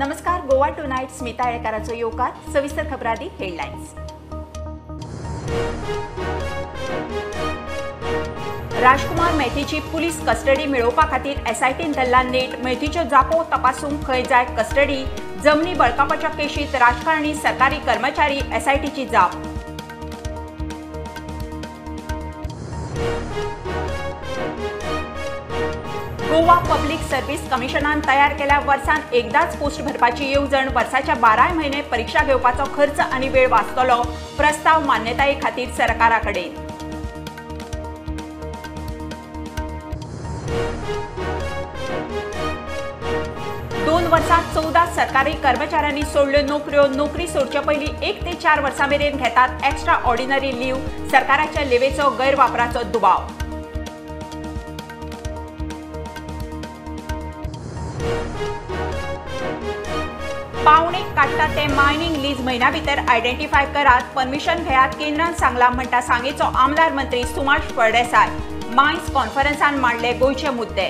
नमस्कार, गोवा टुनायट स्मिता येळकाराचो येवकार. सविस्तर खबरांनी हेडलायन्स. राजकुमार मैतीची पुलीस कस्टडी मेळोवपा खातीर एसआयटीन धरला नेट. मैतीच्यो जापो तपासूंक खंय जाय कस्टडी. जमनी बळकावपाच्या केशीत राजकारणी, सरकारी कर्मचारी, एसआयटीची जाप. गोवा पब्लिक सर्व्हिस कमिशनान तयार केल्या वर्सान एकदाच पोस्ट भरपाची येवजण. वर्साच्या 12 म्हयने परीक्षा घेवपाचो खर्च आनी वेळ वाचतलो. प्रस्ताव मान्यताये खातीर सरकारा कडेन. दोन वर्सांत 14 सरकारी कर्मचाऱ्यांनी सोडल्यो नोकऱ्यो. नोकरी सोडचे पयलीं 1 ते 4 वर्सां मेरेन घेतात एक्स्ट्रा ऑर्डिनरी लीव. सरकाराच्या लेवेचो गैरवापराचो दुबाव. पावणेक काडटा ते मायनिंग लीज म्हयन्या भितर आयडेंटिफाय करात, परमिशन घेयात, केंद्रान सांगला म्हणटा सांगेचो आमदार मंत्री सुभाष फळदेसाय. मायन्स कॉन्फरन्सान मांडले गोंयचे मुद्दे.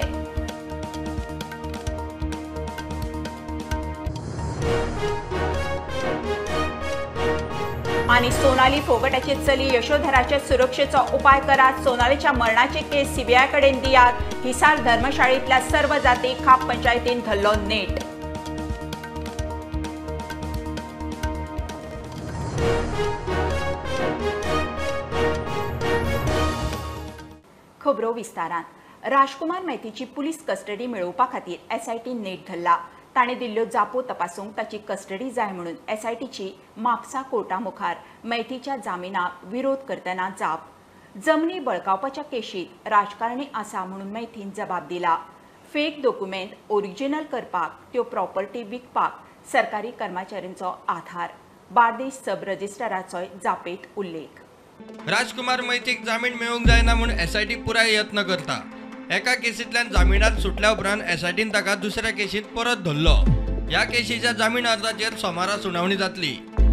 आनी सोनाली फोगटाची चली यशोधराचे सुरक्षेचो उपाय करात, सोनालीच्या मरणाची केस सीबीआय कडेन दियात. हिसार धर्मशाळेंतल्या सर्व जाती खाप पंचायतीन धरलो नेट. खबरो विस्तारान. राजकुमार मैतीची पुलीस कस्टडी मेळोवपा खातीर एसआयटी नेट धरला. ताणें दिल्ल्यो जापो तपासूंक ताची कस्टडी जाय म्हणून एसआयटीची म्हापसा कोर्टा मुखार मैतीच्या जामिनाक विरोध करतना जाप. जमनी बळकावपाच्या केशीत राजकारणी आसा म्हणून मैतीन जबाब दिला. फेक डॉक्युमेंट ओरिजिनल करपाक, त्यो प्रॉपर्टी विकपाक सरकारी कर्मचाऱ्यांचो आधार. बार्देश सब रजिस्ट्राराचोय जापेत उल्लेख. राजकुमार मैतीक जामीन मेळूंक जायना म्हूण एसआयटी पुराय यत्न करता. एका केसींतल्यान जामिनार सुटल्या उपरांत एसआयटीन ताका दुसऱ्या केसींत परत धरलो. ह्या केशीच्या जामीन अर्जाचेर सोमारा सुनावणी जातली.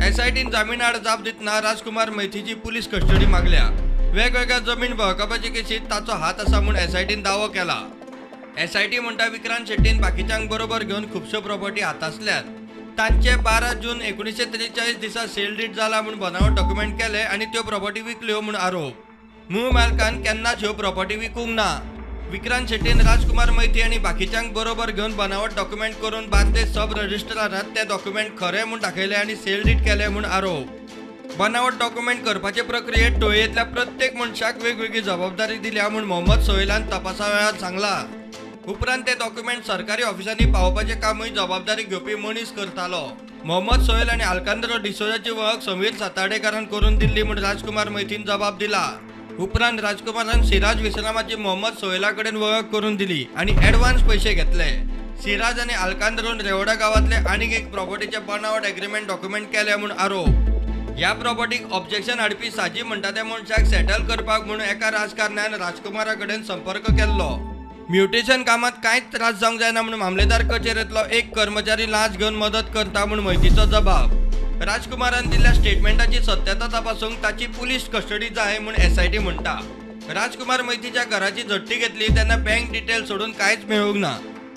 एसआयटीन जामीन आड जाप दितना राजकुमार मैतीची पुलीस कस्टडी मागल्या. वेगवेगळ्या जमीन बळकावपाचे केसींत ताचो हात आसा म्हूण एसआयटीन दावो केला. एसआयटी म्हणटा विक्रांत शेट्टीन बाकीच्यांक बरोबर घेवन खुबश्यो प्रॉपर्टी हातासल्यात. तांचे 12 जून 1943 दिसा सेल डीड जाला म्हूण बनावट डॉक्युमेंट केले आनी त्यो प्रॉपर्टी विकल्यो म्हूण आरोप. मूळ मालकान केन्नाच ह्यो प्रॉपर्टी विकूंक ना. विक्रांत शेट्टीन राजकुमार मैती आनी बाकीच्यांक बरोबर घेवन बनावट डॉक्युमेंट करून बार्देस सब रजिस्ट्रारात ते डॉक्युमेंट खरे म्हूण दाखयले आनी सेल डीड केले म्हूण आरोप. बनावट डॉक्युमेंट करपाचे प्रक्रियेत टोळयेंतल्या प्रत्येक मनशाक वेगवेगळी जबाबदारी दिल्या म्हूण मोहम्मद सोहेलान तपासा वेळार सांगला. उपरांत ते डॉक्युमेंट सरकारी ऑफिसांनी पावोवपाचें कामूय जबाबदारी घेवपी मनीस करतालो. मोहम्मद सोहेल आनी आल्कांद्रो डिसोजाची वळख समीर सातार्डेकारान करून दिल्ली म्हूण राजकुमार मैतीन जबाब दिला. उपरांत राजकुमारान सिराज विश्रामाची मोहम्मद सोहेला कडेन वळख करून दिली आनी एडवान्स पयशे घेतले. सिराज आनी आल्कांद्रोन रेवडा गांवांतले आनीक एक प्रॉपर्टीचे बनावट एग्रीमेंट डॉक्युमेंट केले म्हूण आरोप. ह्या प्रॉपर्टीक ऑब्जेक्शन हाडपी साजी म्हणटा त्या मनशाक सेटल करपाक म्हूण एका राजकारण्यान राजकुमारा कडेन संपर्क केल्लो. म्युटेशन कामात कांयच त्रास जावंक जायना म्हूण मामलेदार कचेरेंतलो एक कर्मचारी लांच घेवन मदत करता म्हूण मैतीचो जबाब. राजकुमारान दिल्ल्या स्टेटमेंटाची सत्यता तपासूंक ताची पुलीस कस्टडी जाय म्हूण एसआयटी म्हणटा. राजकुमार मैतीच्या घराची झडटी घेतली तेन्ना बँक डिटेल सोडून कांयच मेळूंक ना.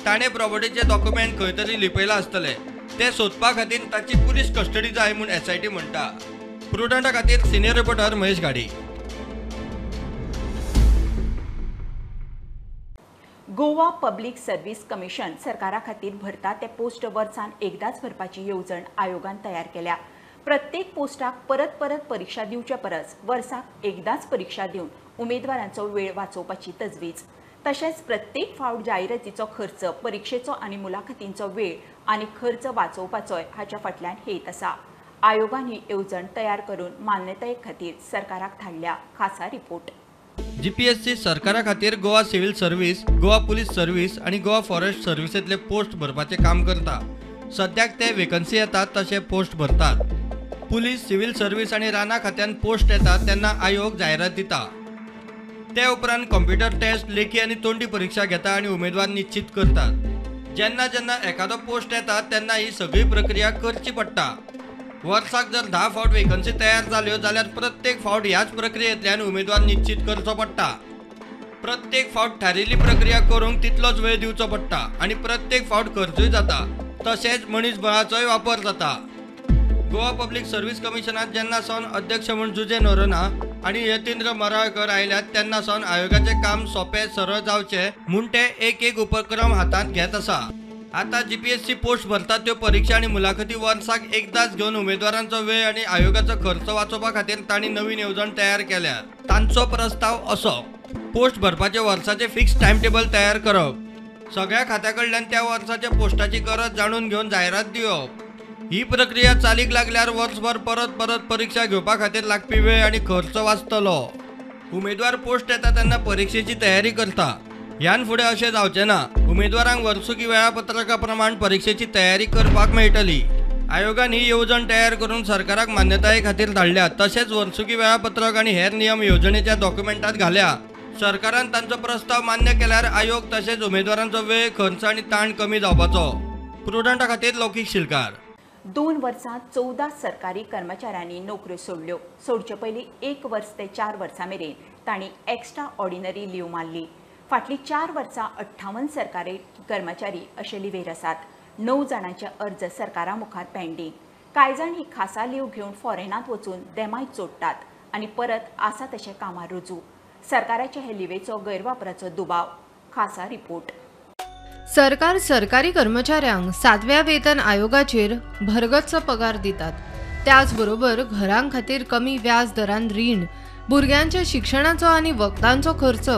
ताणें प्रॉपर्टीचे डॉक्युमेंट खंय तरी लिपयला आसतले, ते सोदपा खातीर ताची पुलीस कस्टडी जाय म्हूण एसआयटी म्हणटा. प्रुडंटा खातीर senior reporter Mahesh Ghadi. Goa public service commission सरकारा खातीर भरता ते पोस्ट वर्सान एकदाच भरपाची येवजण आयोगान तयार केल्या. प्रत्येक पोस्टाक परत परत परीक्षा दिवचे परस वर्साक एकदाच परीक्षा दिवन उमेदवारांचो वेळ वाचोवपाची तजवीज. तशेंच प्रत्येक फावट जाहिरातीचो खर्च, परिक्षेचो आनी मुलाखतींचो वेळ आनी खर्च वाचोवपाचोय हाच्या फाटल्यान हेत आसा. आयोगान ही येवजण तयार करून मान्यताये खातीर सरकाराक धाडल्या. खासा रिपोर्ट. जीपीएससी सरकारा खातीर Goa civil service, Goa police service आनी गोवा फॉरेस्ट सर्व्हिसेंतले पोस्ट भरपाचें काम करता. सद्याक ते वेकन्सी येतात तशे पोस्ट भरतात. पुलीस, सिव्हिल सर्व्हिस आनी राना खात्यान पोस्ट येतात तेन्ना आयोग जायरात दिता. ते उपरांत कॉम्प्युटर टेस्ट, लेखी आनी तोंडी परिक्षा घेता आनी उमेदवार निश्चित करतात. जेन्ना जेन्ना एखादो पोस्ट येता तेन्ना ही सगळी प्रक्रिया करची पडटा. वर्साक जर 10 फावट वेकन्सी तयार जाल्यो जाल्यार प्रत्येक फावट ह्याच प्रक्रियेंतल्यान उमेदवार निश्चित करचो पडटा. प्रत्येक फावट थारिल्ली प्रक्रिया करूंक तितलोच वेळ दिवचो पडटा आनी प्रत्येक फावट खर्चूय जाता. तशेंच मनीसबळाचोय वापर जाता. गोवा पब्लिक सर्व्हिस कमिशनात जेन्ना सावन अध्यक्ष म्हूण जुजे नोरोन्हा आनी यतींद्र मराळकर आयल्यात तेन्ना सावन आयोगाचें काम सोंपें सरळ जावचें म्हूण ते एक एक उपक्रम हातांत घेत आसा. आतां जीपीएससी पोस्ट भरतात त्यो परिक्षा आनी मुलाखती वर्साक एकदाच घेवन उमेदवारांचो वेळ आनी आयोगाचो खर्च वाचोवपा खातीर तांणी नवीन येवजण तयार केल्या. तांचो प्रस्ताव असो: पोस्ट भरपाचे वर्साचे फिक्स टायम टेबल तयार करप, सगळ्या खात्या कडल्यान त्या वर्साच्या पोस्टाची गरज जाणून घेवन जायरात दिवप. ही प्रक्रिया चालीक लागल्यार वर्सभर परत परत परिक्षा घेवपा खातीर लागपी वेळ आनी खर्च वाचतलो. उमेदवार पोस्ट येता तेन्ना परिक्षेची तयारी करता. ह्यान फुडें अशें जावचें ना. उमेदवारांक वर्सुकी वेळापत्रका प्रमाण परिक्षेची तयारी करपाक मेळटली. आयोगान ही येवजण तयार करून सरकाराक मान्यताये खातीर धाडल्या. तशेंच वर्सुकी वेळापत्रक आनी हेर नियम येवजणेच्या डॉक्युमेंटात घाल्या. सरकारान तांचो प्रस्ताव मान्य केल्यार आयोग तशेंच उमेदवारांचो वेळ, खर्च आनी ताण कमी जावपाचो. प्रुडंटा खातीर लौकीक शिलकार. 2 वर्सां 14 सरकारी कर्मचाऱ्यांनी नोकऱ्यो सोडल्यो. सोडचे पयलीं 1 वर्स ते 4 वर्सां मेरेन तांणी एक्स्ट्रा ऑर्डिनरी लीव मारली. फाटलीं 4 वर्सां 58 सरकारी कर्मचारी अशे लिवेर आसात. 9 जाणांचे अर्ज सरकारा मुखार पेंडींग. कांय जाण ही खासा लीव घेवन फॉरेनांत वचून देमाय चोडटात आनी परत आसा तशें कामार रुजू. सरकाराच्या हे लिवेचो गैरवापराचो दुबाव. खासा रिपोर्ट. सरकार सरकारी कर्मचाऱ्यांक 7व्या वेतन आयोगाचेर भरगच्च पगार दितात. त्याचबरोबर घरां खातीर कमी व्याज दरान रीण, भुरग्यांच्या शिक्षणाचो आनी वखदांचो खर्च,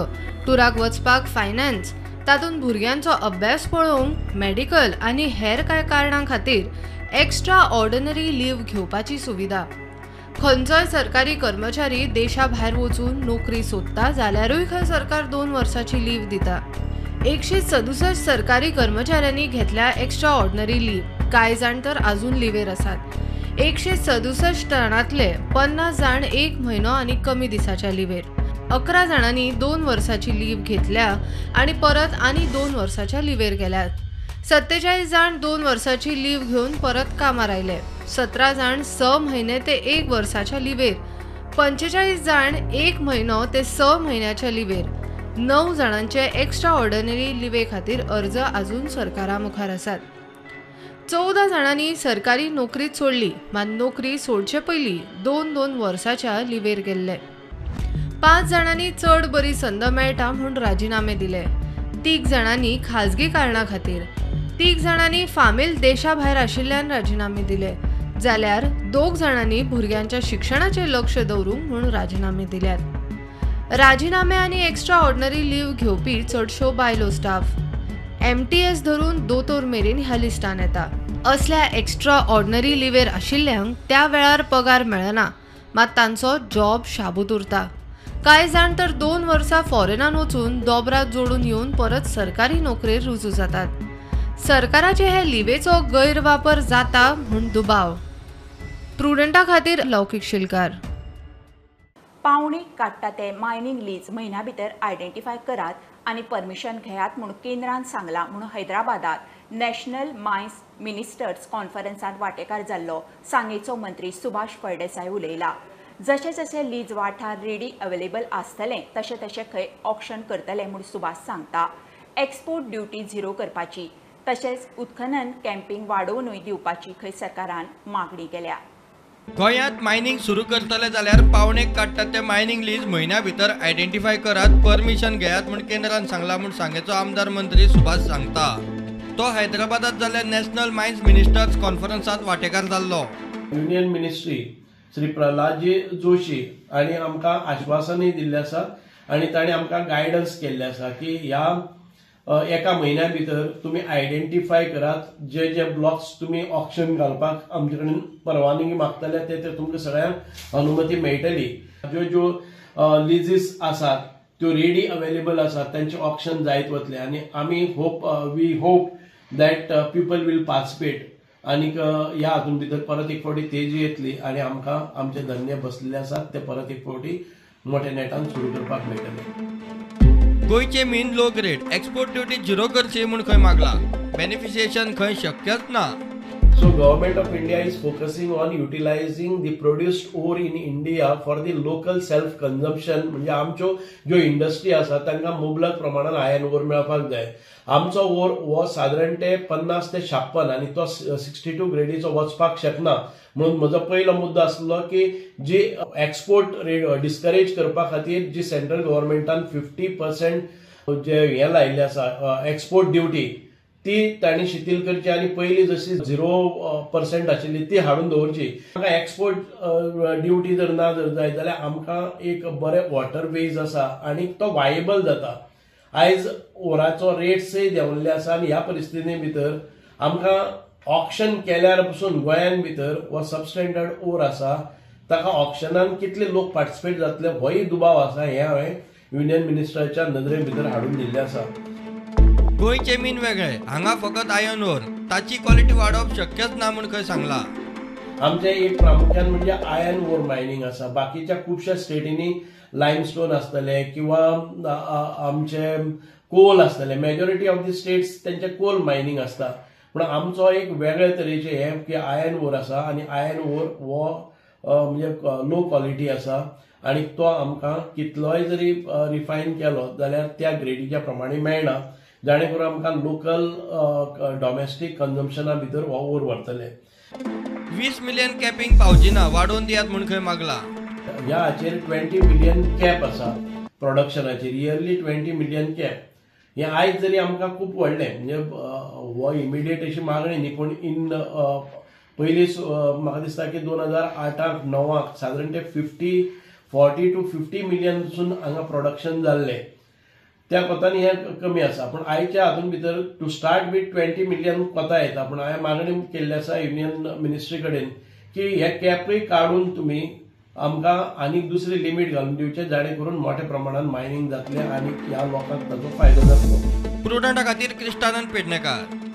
टुराक वचपाक फायनान्स, तातूंत भुरग्यांचो अभ्यास पळोवंक मेडिकल आनी हेर कांय कारणां खातीर एक्स्ट्रा ऑर्डिनरी लीव घेवपाची सुविधा. खंयचोय सरकारी कर्मचारी देशा भायर वचून नोकरी सोदता जाल्यारूय खंय सरकार 2 वर्साची लीव दिता. 167 सरकारी कर्मचाऱ्यांनी घेतल्या एक्स्ट्रा ऑर्डिनरी लीव. कांय जाण तर अजून लिवेर आसात. 167 जाणांतले 50 जाण 1 म्हयनो आनी कमी दिसाच्या लिवेर. 11 जाणांनी 2 वर्साची लीव घेतल्या आनी परत आनी 2 वर्साच्या लिवेर गेल्यात. 47 जाण 2 वर्साची लीव घेवन परत कामार आयले. 17 जाण 6 म्हयने ते 1 वर्साच्या लिवेर. 45 जाण 1 म्हयनो ते 6 म्हयन्याच्या लिवेर. 9 जाणांचे एक्स्ट्रा ऑर्डिनरी लिवे खातीर अर्ज अजून सरकारा मुखार आसात. 14 जाणांनी सरकारी नोकरी सोडली, मात नोकरी सोडचे पयलीं 2-2 वर्साच्या लिवेर गेल्ले. 5 जाणांनी चड बरी संद मेळटा म्हूण राजिनामे दिले. 3 जाणांनी खाजगी कारणां खातीर, 3 जाणांनी फामील देशा भायर आशिल्ल्यान राजिनामे दिले, जाल्यार 2 जाणांनी भुरग्यांच्या शिक्षणाचेर लक्ष दवरूंक म्हूण राजिनामे दिल्यात. राजिनामे आनी एक्स्ट्रा ऑर्डिनरी लीव घेवपी चडश्यो बायलो स्टाफ. MTS धरून दोतोर मेरेन ह्या लिस्टान येता. असल्या एक्स्ट्रा ऑर्डिनरी लिवेर आशिल्ल्यांक त्या वेळार पगार मेळना, मात तांचो जॉब शाबूत उरता. कांय जाण तर 2 वर्सां फॉरेनान वचून दोबरात जोडून येवन परत सरकारी नोकरेर रुजू जातात. सरकाराचे हे लिवेचो गैरवापर जाता म्हूण दुबाव. प्रुडंटा खातीर लौकीक शिलकार. पावणे काडटा ते मायनिंग लीज म्हयन्या भितर आयडेंटिफाय करात आनी परमिशन घेयात म्हूण केंद्रान सांगलां म्हूण हैदराबादात नॅशनल मायन्स मिनिस्टर्स कॉन्फरन्सांत वांटेकार जाल्लो सांगेचो मंत्री सुभाष फळदेसाय उलयला. जशें जशें लीज वाठार रेडी अवेलेबल आसतलें तशें तशें खंय ऑक्शन करतले म्हूण सुभाष सांगता. एक्सपोर्ट ड्युटी 0 करपाची तशेंच उत्खनन कॅम्पिंग वाडोवनूय दिवपाची खंय सरकारान मागणी केल्या. गोंयांत मायनिंग सुरू करतले जाल्यार पावणेक काडटात ते मायनिंग लीज म्हयन्या भितर आयडेंटिफाय करात, परमिशन घेयात म्हूण केंद्रान सांगलां म्हूण सांगेचो आमदार मंत्री सुभाष सांगता. तो हैदराबादात जाल्ल्या नॅशनल मायन्स मिनिस्टर्स कॉन्फरन्सांत वांटेकार जाल्लो. युनियन मिनिस्ट्री श्री प्रल्हादजी जोशी आनी आमकां आश्वासनूय दिल्लें आसा आनी ताणें आमकां गायडन्स केल्लें आसा की ह्या एका म्हयन्या भितर तुमी आयडेंटिफाय करात जे जे ब्लॉक्स तुमी ऑक्शन घालपाक आमचे कडेन परवानगी मागतले ते तुमकां सगळ्यांक अनुमती मेळटली. ज्यो ज्यो लिजीस आसात त्यो रेडी अवेलेबल आसात तांचे ऑक्शन जायत वतले आनी आमी hope we hope that people will participate आनीक ह्या हातून भितर परत एक फावटी तेजी येतली आनी आमकां आमचे धंदे बसलेले आसात ते परत एक फावटी मोठ्या नेटान सुरू करपाक मेळटले. गोंयचे main low grade export duty 0 करची म्हूण खंय मागला, बेनिफिशिएशन खंय शक्यच ना. So government of India is focusing on utilising the produced ore in India for the local self consumption. म्हणजे आमच्यो ज्यो इंडस्ट्री आसा तांकां मुबलक प्रमाणान आयर्न ओर मेळपाक जाय. आमचो ओर हो सादारण ते 50 ते 56 आनी तो 62 ग्रेडीचो वचपाक शकना. म्हणून म्हजो पयलो मुद्दो आसलो की जी एक्सपोर्ट रेट डिस्करेज करपा खातीर जी सेंट्रल गव्हर्मेंटान 50% जे हें लायिल्लें आसा एक्सपोर्ट ड्युटी ती तांणी शिथिल करची आनी पयलीं जशी 0% आशिल्ली ती हाडून दवरची. आमकां एक्सपोर्ट ड्युटी जर ना जर जाय जाल्यार आमकां एक बरें वॉटरवेज आसा आनी तो वायबल जाता. आयज ओराचो रेट्सय देंवल्ले आसा आनी ह्या परिस्थिती भितर आमकां ऑक्शन केल्यार पसून गोंयान भितर हो सबस्टँडर्ड ओर आसा ताका ऑक्शनान कितले लोक पार्टिसिपेट जातले होय दुबाव आसा. हें हांवें युनियन मिनिस्टराच्या नदरे भितर हाडून दिल्लें आसा. गोंयचे मीन वेगळे, हांगा फकत आयर्न ओर, ताची क्वॉलिटी वाडोवप शक्यच ना म्हूण खंय सांगला. आमचे एक प्रामुख्यान म्हणजे आयर्न ओर मायनिंग आसा. बाकीच्या खुबश्या स्टेटींनी लायमस्टोन आसतले किंवा आमचे कोल आसतले. मेजॉरिटी ऑफ the states त्यांचे कोल मायनिंग आसता. पूण आमचो एक वेगळे तरेचे हे की आयर्न ओर आसा आनी आयर्न ओर हो म्हणजे लो क्वॉलिटी आसा आनी तो आमकां कितलोय जरी रिफायन केलो जाल्यार त्या ग्रेडीच्या प्रमाणे मेळना, जाणे करून आमकां लोकल डॉमेस्टीक कन्जम्पशना भितर हो ओर व्हरतले. 20 मिलियन कॅपिंग पावची ना, वाडोवन दियात म्हूण खंय मागला. ह्या हाचेर 20 मिलियन कॅप आसा प्रोडक्शनाचेर, इयरली 20 मिलियन कॅप. हें आयज जरी आमकां खूब व्हडलें म्हणजे हो इमिडिएट अशी मागणी न्ही, पूण इन पयलीं म्हाका दिसता की 2008 9 सादारण ते 40 to 50 मिलियनसून हांगा प्रोडक्शन जाल्लें. त्या कोतान हें कमी आसा. पूण आयच्या हातून भितर टू स्टार्ट वीथ 20 मिलियन कोता येता. पूण हांवें मागणी केल्ली आसा युनियन मिनिस्ट्री कडेन की हे कॅपूय काडून तुमी आमकां आनीक दुसरी लिमीट घालून दिवचे, जाणे करून मोठ्या प्रमाणान मायनिंग जातलें आनी ह्या लोकांक ताचो फायदो जातलो. प्रुडंटा खातीर क्रिस्टानंद पेडणेकार.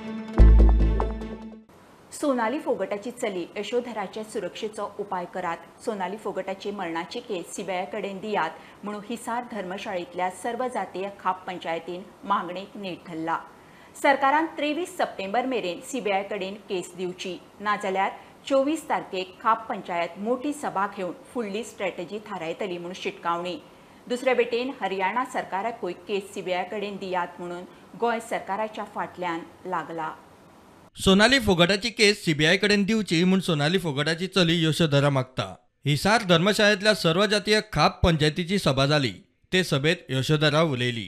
सोनाली फोगटाची चली यशोधराचे सुरक्षेचो उपाय करात, सोनाली फोगटाची मरणाची केस सीबीआय कडेन दियात म्हणून हिसार धर्मशाळेंतल्या सर्वजातीय खाप पंचायतीन मागणेक नेट धरला. सरकारान 23 सप्टेंबर मेरेन सीबीआय कडेन केस दिवची, नाजाल्यार 24 तारखेक खाप पंचायत मोठी सभा घेवन फुडली स्ट्रॅटजी थारायतली म्हणून शिटकावणी. दुसरे वटेन हरियाणा सरकाराकूय केस सीबीआय कडेन दियात म्हणून गोंय सरकाराच्या फाटल्यान लागला. सोनाली फोगटाची केस सीबीआय कडेन दिवची म्हूण सोनाली फोगटाची चली यशोधरा मागता. हिसार धर्मशाळेंतल्या सर्वजातीय खाप पंचायतीची सभा जाली. ते सभेत यशोधरा उलयली.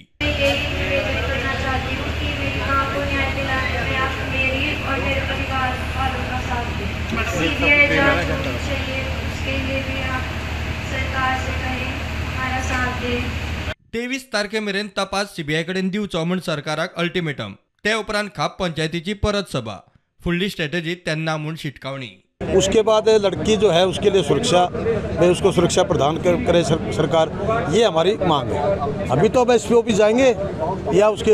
तेवीस तारखे मेरेन तपास सीबीआय कडेन दिवचो म्हूण सरकाराक अल्टिमेटम. ते उपरांत खाप पंचायतीची परत सभा, फुडली स्ट्रॅटजी तेन्ना म्हूण शिटकावणी. उसके बाद लड़की जो है उसके लिए सुरक्षा, भाई उसको सुरक्षा प्रदान करे सरकार, ये हमारी मांग है। अभी तो अब एस पी ऑफिस जाएंगे या उसके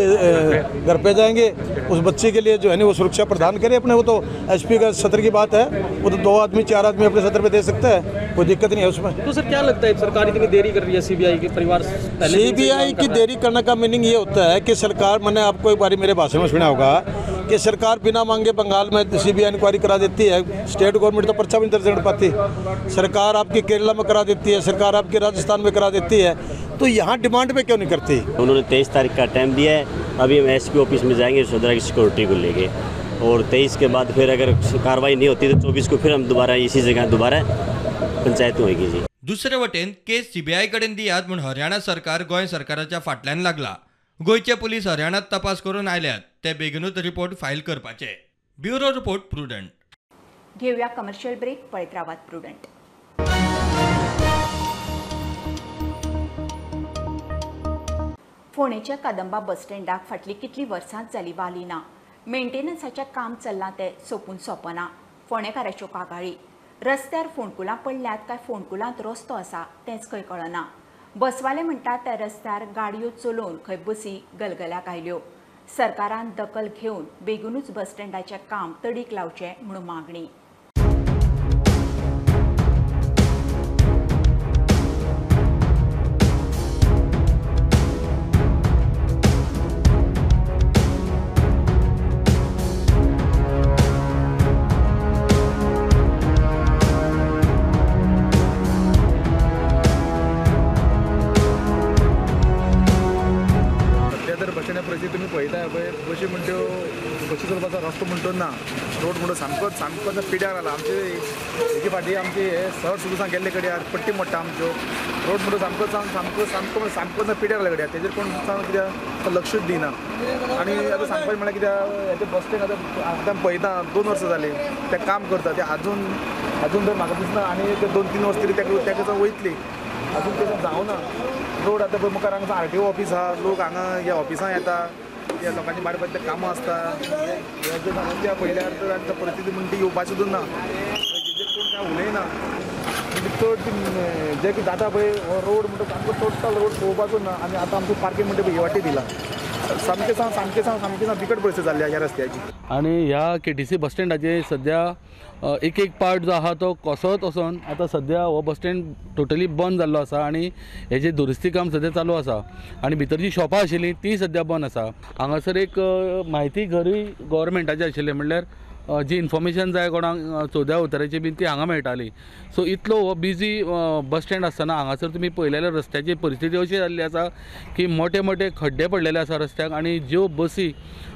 घर पे जाएंगे, उस बच्चे के लिए जो है ना वो सुरक्षा प्रदान करे अपने। वो तो एस पी का सत्र की बात है, वो तो 2 आदमी 4 आदमी अपने सत्र पे दे सकता है, कोई दिक्कत नहीं है उसमें। तो सर क्या लगता है सरकार इतनी देरी कर रही है सीबीआई के परिवार? सीबीआई की देरी करने का मीनिंग ये होता है कि सरकार, मैंने आपको एक बारी मेरे भाषण में सुना होगा कि सरकार बिना मांगे बंगाल में सीबीआई इंक्वायरी करा देती है, स्टेट गवर्नमेंट तो पर्चा भी दर्ज कर पाती। सरकार आपकी केरला में करा देती है, सरकार आपकी राजस्थान में करा देती है, तो यहाँ डिमांड पे क्यों नहीं करती? उन्होंने 23 तारीख का टाइम दिया है। अभी हम एसपी ऑफिस में जाएंगे यशोधरा की सिक्योरिटी को लेके, और 23 के बाद फिर अगर कार्रवाई नहीं होती तो 24 को फिर हम दोबारा इसी जगह दोबारा पंचायत होगी जी। दुसरे वटेन केस सीबीआय कडेन दियात म्हूण हरियाणा सरकार गोंय सरकाराच्या फाटल्यान लागला. गोंयचे पुलीस हरियाणात तपास करून आयल्यात, ते बेगीनूच रिपोर्ट फायल करपाचे. Bureau report, Prudent. घेऊया कमर्शियल ब्रेक, पळयत रावात प्रुडंट. फोंडेच्या कदंबा बस स्टँडाक फाटली कितली वर्सांच जाली वाली ना. मेंटेनन्साचें काम चल्लां तें सोंपून सोंपना. फोंडेकाराच्यो कागाळी. रस्त्यार फोंडकुलां पडल्यात काय फोंडकुलांत रस्तो आसा तेंच खंय कळना. बसवाले म्हणटात त्या रस्त्यार गाडयो चलोवन खंय बसी गलगल्याक आयल्यो. सरकारान दखल घेवन बेगीनूच बस स्टँडाचें काम तडीक लावचें म्हणून मागणी. रस्तो म्हणटो ना, रोड म्हणून सामकोच सामकोच पिड्यार जाला. आमचे हेजे फाटीं आमचे हे सर सुद्दां गेल्ले कडेन पट्टी मोडटा आमच्यो. रोड म्हणून सामको सामको सामको सामकोच पिड्यार जाल्या कडेन, तेजेर कोण कित्याक लक्षूच दिना. आनी आतां सांगपाचें म्हणल्यार कित्याक हेजें बस स्टँड आतां आतां पळयता 2 वर्सां जालीं तें काम करता, तें आजून आजून तर म्हाका दिसना आनी 2-3 वर्सां तरी तेका वयतली, आजून तें जावना. रोड आतां पळय मुखार हांगा आरटीओ ऑफीस आहा, लोक हांगा ह्या ऑफिसां येता, ह्या लोकांची बारीक बारीक कामां आसता. हे जे समस्या पळयल्यार तर आतां परिस्थिती म्हणटा ती येवपाची सुद्दां ना, तेजेर कोण कांय उलयना. म्हणजे चड जें कितें जाता पळय हो रोड म्हणटा सामको टोटल रोड पळोवपाचो ना. आनी आतां आमचें पार्कींग म्हणटा पळय हे वाटेन दिलां, सामकें सामकें सामकें बिकट परिस्थिती जाल्ली ह्या रस्त्याची. आनी ह्या केटीसी बस स्टँडाचे सद्या एक एक पार्ट जो आहा तो कोसळत वचोन आतां सद्या हो बस स्टँड टोटली बंद जाल्लो आसा आनी हेजें दुरुस्ती काम सद्या चालू आसा. आनी भितर जी शॉपां आशिल्लीं ती सद्या बंद आसा. हांगासर एक म्हायती घरूय गव्हर्मेंटाचें आशिल्लें, म्हणल्यार जी इन्फॉर्मेशन जाय कोणाक 14 उतराची बीन ती हांगा मेळटाली. सो इतलो हो बिजी बस स्टँड आसतना हांगासर तुमी पळयलें रस्त्याची परिस्थिती अशी जाल्ली आसा की मोठे मोठे खड्डे पडलेले आसा रस्त्याक. आनी ज्यो बसी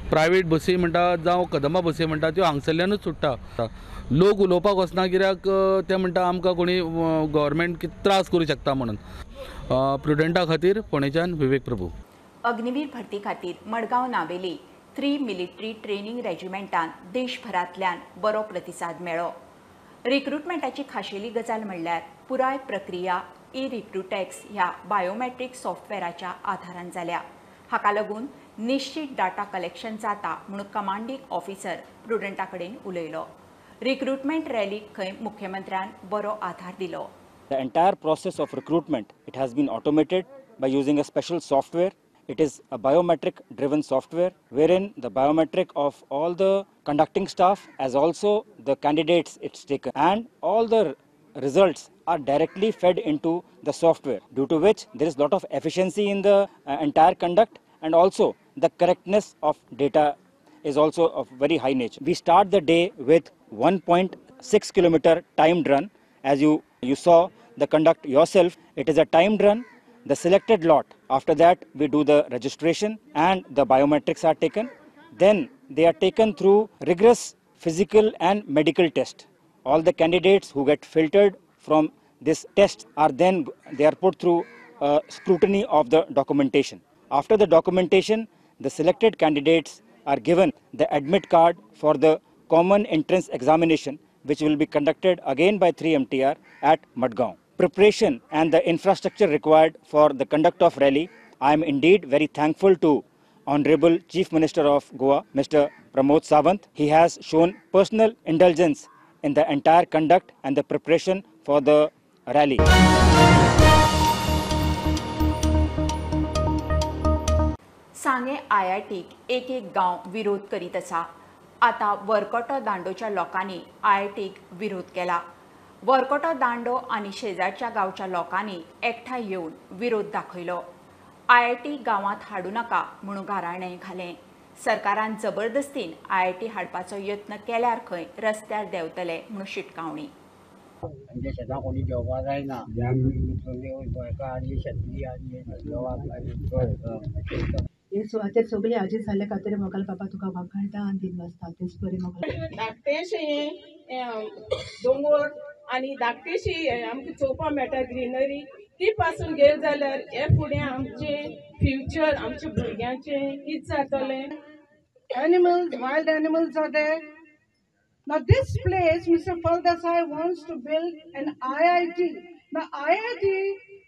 प्रायवेट बसी म्हणटा जावं कदंबा बसी म्हणटा त्यो हांगसरल्यानूच सुट्टा. लोक उलोवपाक वचना कित्याक ते म्हणटा आमकां कोणी गव्हर्मेंट कितें त्रास करूं शकता म्हणून. प्रुडंटा खातीर फोंडेच्यान विवेक प्रभू. अग्निवीर भरती खातीर मडगांव नावेली 3 मिलिटरी ट्रेनिंग रेजिमेंटान देशभरांतल्यान बरो प्रतिसाद मेळ्ळो. रिक्रुटमेंटाची खाशेली गजाल म्हणल्यार पुराय प्रक्रिया ई रिक्रुटेक्स ह्या बायोमॅट्रीक सॉफ्टवेराच्या आधारान जाल्या. हाका लागून निश्चित डाटा कलेक्शन जाता म्हणून कमांडिंग ऑफिसर प्रुडंटा कडेन उलयलो. रिक्रुटमेंट रॅलीक खंय मुख्यमंत्र्यान बरो आधार दिलो. The entire process of recruitment it has been automated by using a special software. It is a biometric driven software wherein the biometric of all the conducting staff as also the candidates it's taken, and all the results are directly fed into the software, due to which there is lot of efficiency in the entire conduct, and also the correctness of data is also of very high nature. We start the day with 1.6 kilometer timed run. As you saw the conduct yourself, it is a timed run. The selected lot, after that we do the registration and the biometrics are taken. Then they are taken through rigorous physical and medical test. All the candidates who get filtered from this test are then they are put through scrutiny of the documentation. After the documentation, the selected candidates are given the admit card for the common entrance examination, which will be conducted again by 3MTR at Madgaon. Preparation and the infrastructure required for the conduct of rally, I am indeed very thankful to Honorable Chief Minister of Goa, Mr. Pramod Sawant. He has shown personal indulgence in the entire conduct and the preparation for the rally. सांगे आयआयटीक एक एक गांव विरोध करीत आसा. आतां वरकटो दांडोच्या लोकांनी आयआयटीक विरोध केला. वरकटो दांडो आनी शेजारच्या गांवच्या लोकांनी एकठांय येवन विरोध दाखयलो. आयआयटी गांवांत हाडूं नाका म्हणून गाराणें घालें. सरकारान जबरदस्तीन आयआयटी हाडपाचो यत्न केल्यार खंय रस्त्यार देंवतले म्हणून शिटकावणी. आमच्या शेतां कोणी जेवपा जायना, हे सुवातेर सगळी आजी जाल्ले खातीर मोगाल बाबा तुका वागायता आनी दिन वाजता तेच बरें मोगाल. धाकटेशें दोंगोर आनी धाकटेशी आमकां चोवपाक मेळटा ग्रिनरी, ती पासून गेले जाल्यार हे फुडें आमचें फ्युचर आमच्या भुरग्यांचें कितें जातलें. Animals, wild animals are there. Now this place, Mr. Faldesai wants to build an IIT. Now IIT,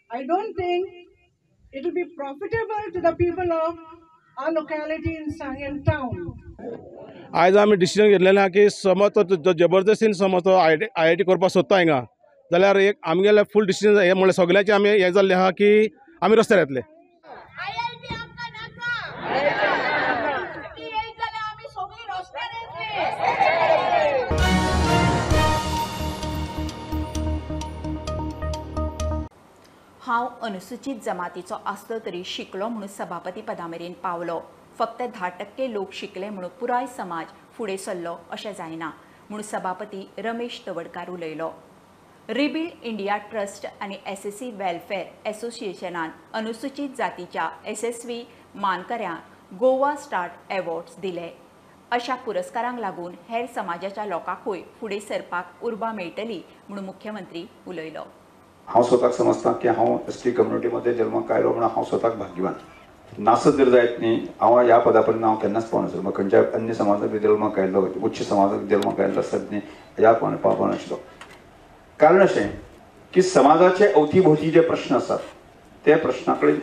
I don't think it will be profitable to the people of our locality in Sanguem town. आयज आमी decision घेतलेलें आहा की समज तो जबरदस्तीन समज तो IIT करपाक सोदता हिंगा जाल्यार एक आमगेलें फूल डिसिजन हें म्हणल्यार सगळ्यांचें आमी हें जाल्लें आहा की आमी रस्त्यार येतले. हांव अनुसूचित जमातीचो आसलो तरी शिकलो म्हणून सभापती पदा मेरेन पावलो. फक्त 10% लोक शिकले म्हणून पुराय समाज फुडें सरलो अशें जायना म्हणून सभापती रमेश तवडकार उलयलो. रिबिल्ड इंडिया ट्रस्ट आनी एसएससी वेलफेअर एसोसिएशनान अनुसूचित जातीच्या एसएसवी मानकऱ्यांक गोवा स्टार्ट एवॉर्ड्स दिले. अशा पुरस्कारांक लागून हेर समाजाच्या लोकांकूय फुडें सरपाक उर्बा मेळटली म्हणून मुख्यमंत्री उलयलो. हांव स्वताक समजता की हांव एस टी कम्युनिटीमध्ये जल्माक आयलो म्हणून हांव स्वताक भाग्यवान. नासत जर जायत न्ही हांव ह्या पदा पर्यंत हांव केन्नाच पावनासलो. म्हाका खंयच्या अन्य समाजाक जल्माक आयलो, उच्च समाजाक जल्माक आयलो आसत न्ही ह्या पावनाशिल्लो. कारण अशें की समाजाचे अवतीभोवती जे प्रश्न आसात ते प्रश्ना कडेन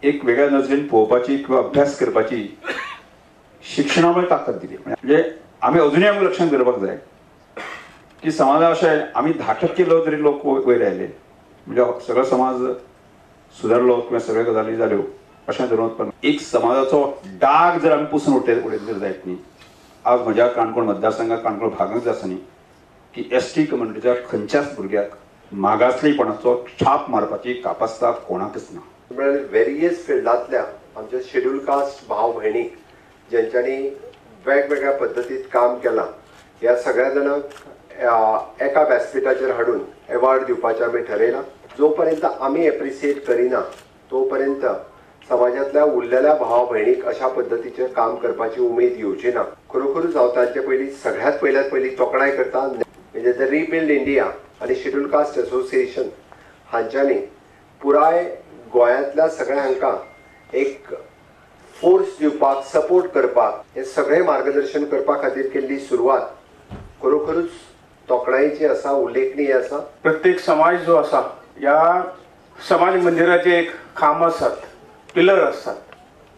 एक वेगळ्या नजरेन पळोवपाची किंवा अभ्यास करपाची शिक्षणा मुळे ताकद दिली. म्हणजे आमी अजुनूय आमकां लक्षांत दवरपाक जाय की समाजा अशें आमी 10% लोक तरी लोक वयर आयले म्हणजे सगळो समाज सुदारलो किंवा सगळ्यो गजाली जाल्यो अशें धरून पण एक समाजाचो डाग जर आमी पुसून उडयत जर जायत न्ही. आज म्हज्या काणकोण मतदारसंघात काणकोण भागांत आसा न्ही की एस टी कम्युनिटीच्या खंयच्याच भुरग्याक मागासलेपणाचो छाप मारपाची कापास्ता कोणाकच ना. म्हळ्यार वेरियस फिल्डांतल्या आमच्या शेड्यूल कास्ट भाव भयणीक ज्यांच्यानी वेगवेगळ्या पद्दतीत काम केलां ह्या सगळ्या जाणांक एका व्यासपीठाचेर हाडून एवॉर्ड दिवपाचें आमी ठरयलां. जो पर्यंत आमी एप्रिसिएट करिना तो पर्यंत समाजांतल्या उरलेल्या भावा भयणीक अशा पद्दतीचें काम करपाची उमेद येवची ना. खरोखरूच हांव तांचे पयलीं सगळ्यांत पयल्यात पयलीं तोखणाय करता. म्हणजे the rebuild India आनी शेड्यूल कास्ट एसोसिएशन हांच्यांनी पुराय गोंयांतल्या सगळ्या हांकां एक फोर्स दिवपाक, सपोर्ट करपाक, हें सगळें मार्गदर्शन करपा खातीर केल्ली सुरवात खरोखरूच तोखणायेची आसा, उल्लेखनीय आसा. प्रत्येक समाज जो आसा ह्या समाज मंदिराचे एक खांब आसात, पिलर आसतात.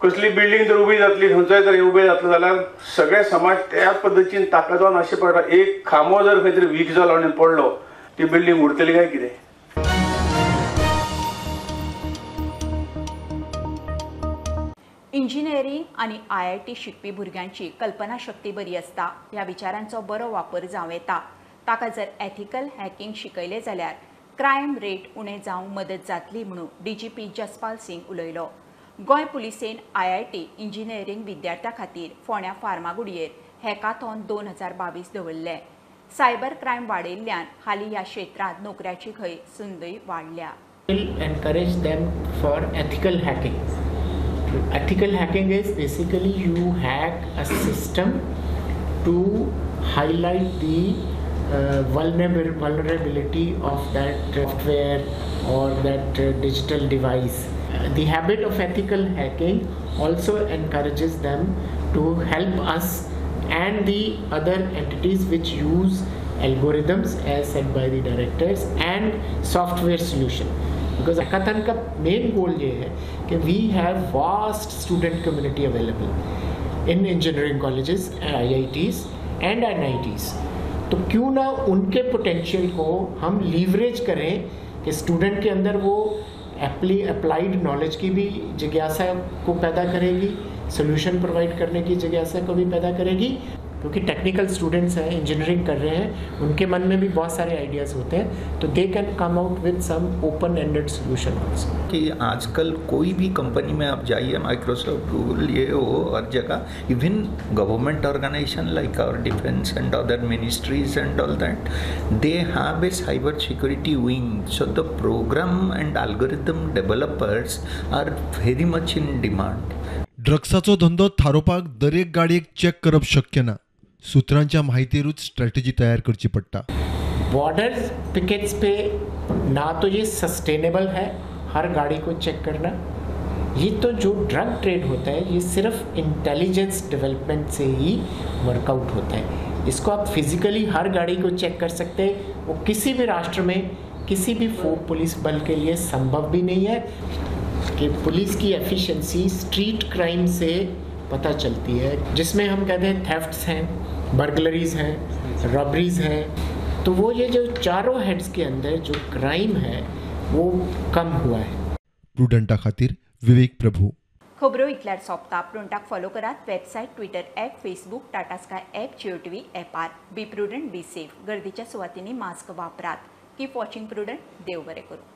कसली बिल्डींग जर उबी जातली, खंयचोय जर उबे जातलो जाल्यार सगळे समाज त्या पद्दतीन ताकदवान अशें पडटा. एक खांबो जर खंय तरी वीक जालो आनी पडलो ती बिल्डींग उरतली काय कितें? इंजिनियरींग आनी IIT शिकपी भुरग्यांची कल्पनाशक्ती बरी आसता. ह्या विचारांचो बरो वापर जावं येता. ताका जर एथिकल हॅकिंग शिकयलें जाल्यार क्रायम रेट उणें जावंक मदत जातली म्हणून DGP Jaspal Singh उलयलो. गोंय पुलिसेन IIT engineering विद्यार्थ्यां खातीर फोंड्या फार्मागुडयेर हॅकाथॉन 2022 दवरले. सायबर क्रायम वाडिल्ल्यान हालीं ह्या क्षेत्रांत नोकऱ्याची खंय संदय वाडल्या. Encourage them for ethical hacking. Ethical hacking is basically you hack a system to highlight the vulnerability of that software or that digital device. The habit of ethical hacking also encourages them to help us and the other entities which use algorithms as said by the directors and software solution. Because hackathon का main goal ये है कि we have vast student community available in engineering colleges, IITs and NITs. तो क्यों ना उनके potential को हम leverage करें कि student K अंदर वो अप्लाइड नॉलेज की भी जिज्ञासा को पैदा करेगी, सोल्यूशन प्रोवाइड करने की जिज्ञासा को भी पैदा करेगी. क्योंकि टेक्निकल स्टूडेंट्स हैं, इंजीनियरिंग कर रहे हैं, उनके मन में भी बहुत सारे आइडियाज़ होते हैं, तो they can come out with some open ended solution also. कि आजकल कोई भी कंपनी में आप जाइए, माइक्रोसॉफ्ट, गूगल, ये वो, हर जगह, even government organisation like our defence and other ministries and all that, they have a cyber security wing. So the program and algorithm developers are very much in demand. ड्रग्साचो धंदो थारोवपाक दरेक गाडयेक check करप शक्य ना. सूत्रांच्या माहितीरूच strategy तयार करची पडटा. Border pickets pay ना तो ये सस्टेनेबल है हर गाड़ी को चेक करना. ये तो जो ड्रग ट्रेड होता है ये सिर्फ इंटेलिजेंस डेवलपमेंट से ही वर्कआउट होता है. इसको आप फिजिकली हर गाड़ी को चेक कर सकते हैं, वो किसी भी राष्ट्र में किसी भी पुलिस बल के लिए संभव भी नहीं है. कि पुलिस की एफिशिएंसी स्ट्रीट क्राइम से पता चलती है, जिसमें हम कहते हैं थेफ्ट्स हैं, बर्गलरीज हैं, रॉबरीज हैं, तो वो ये जो चारों हेड्स के अंदर जो क्राइम है वो कम हुआ है. प्रुडंटा खातीर विवेक प्रभू. खबरो इतल्यार सोंपता. प्रुडंटाक फॉलो करात website, Twitter app, Facebook, Tata Sky app, Jio TV ऍपार. Be prudent, be safe. गर्दीच्या सुवातींनी मास्क वापरात. Keep watching Prudent. देव बरें करूं.